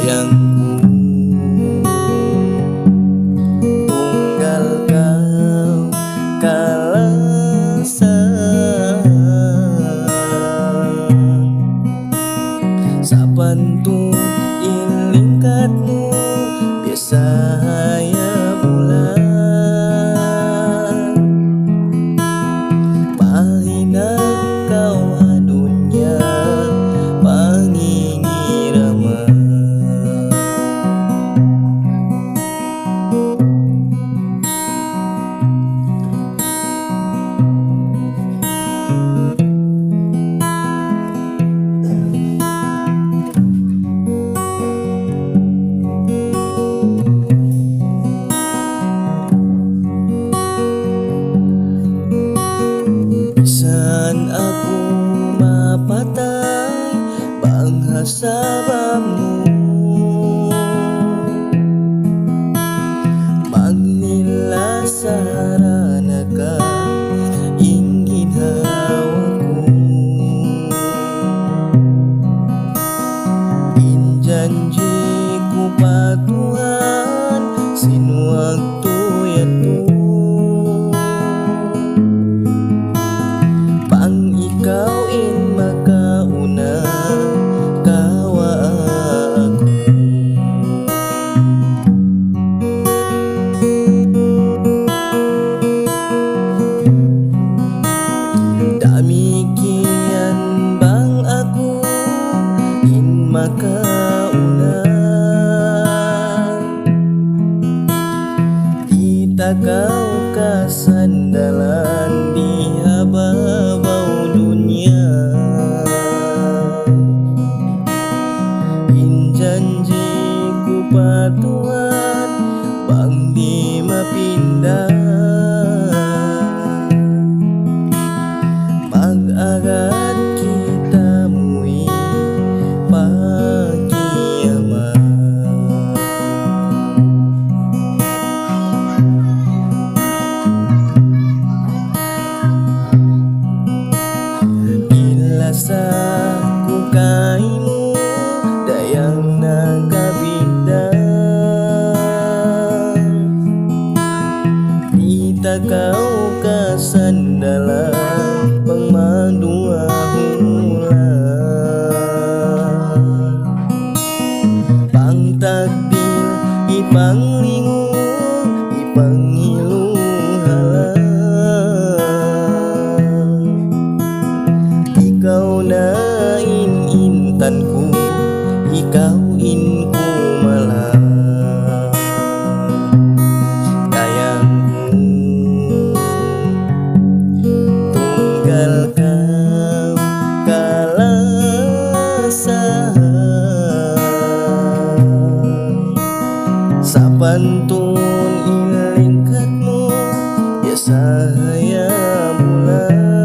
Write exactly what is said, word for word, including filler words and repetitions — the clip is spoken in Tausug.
Dayang ku, tunggal kaw kalasahan. Sapantun in lingkat mu, biya' sahaya bulan. Mahinang kaw ha dunya pangingirama. Misan aku mapatay bang ha sabab mu, maglilasa ra na ka in ginhawa ku. In janji' ku pa Tuhan sin waktu yadtu, bang ikaw in makauna kawaa aku. Damikkiyan bang aku in makauna, di' ta kaw kasandalan di ha babaw dunya. In janji' ku pa Tuhan bang di' mapinda, mag-agad kita muwi' pa kiyamat. In lasa ku kaymu, dayang nakabidang. Di' ta kaw kasandalan bang maduwa hulan. Bang takdir hipanglingu', hipangilu' ha lang. Ikaw na in intan ku, ikaw in kumalang. Dayang ku, tunggal kaw kalasahan. Sapantun in lingkat mu, biya' sahaya bulan.